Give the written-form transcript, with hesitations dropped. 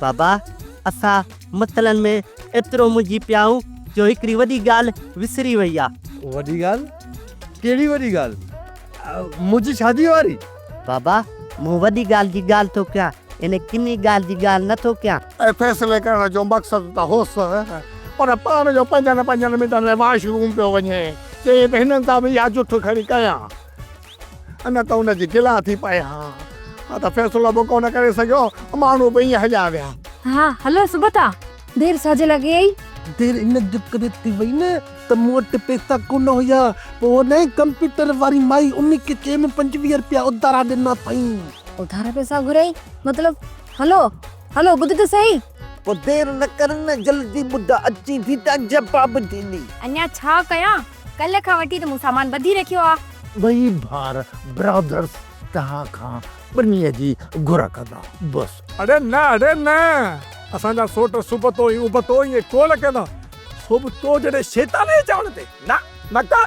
بابا، اسان مسئلن ۾ ايترو منجهي پيا آهيون جو هڪڙي وڏي ڳالهه وسري وئي آ. وڏي ڳالهه؟ ڪهڙي وڏي ڳالهه؟ منهنجي شاديء واري؟ بابا، مون وڏي ڳالهه جي ڳالهه ٿو ڪيان، ان ڪني ڳالهه جي ڳالهه نه ٿو ڪيان. ۽ فيصلي ڪرڻ جو مقصد ته هوس، پر پاڻ جو پنجن پنجن منٽن ۾ واش روم پيو وڃي، چيائين ته هنن سان به اها جٺ کڻي ڪيان. نه ته ان جي گلا ٿي پئي ها. ها ته فيصلو به ڪونه ڪري سگهيو، ماڻهو به ائين هليا ويا. ها هلو سبتا، دير ڇا جي لڳي ائي؟ دير ان جي ڪري ٿي وئي نه ته مون وٽ پئسا ڪونه هيا، پوء نئين ڪمپيوٽر واري مائي ان کي چيم 25 رپيا اڌارا ڏنا اٿائين. اڌارا پئسا گهريائين مطلب؟ هلو هلو ٻڌ ته سهي. پوء دير نه ڪر نه جلدي ٻڌ اچين ٿي ته عجب به ٿيندي. اڃا ڇا ڪيان؟ ڪلهه کان وٺي ته مون سامان ٻڌي رکيو آ. ٻئي ڀائر برادرس توهان کان ٻنيء جي گهر ڪندا بس. اڙي نه اڙي نه اسان جا سوٽ سبتو ۽ ابتو ائين ڪونه ڪندا. سبتو جڏهن شيطان جي چوڻ تي نه نه ڪر.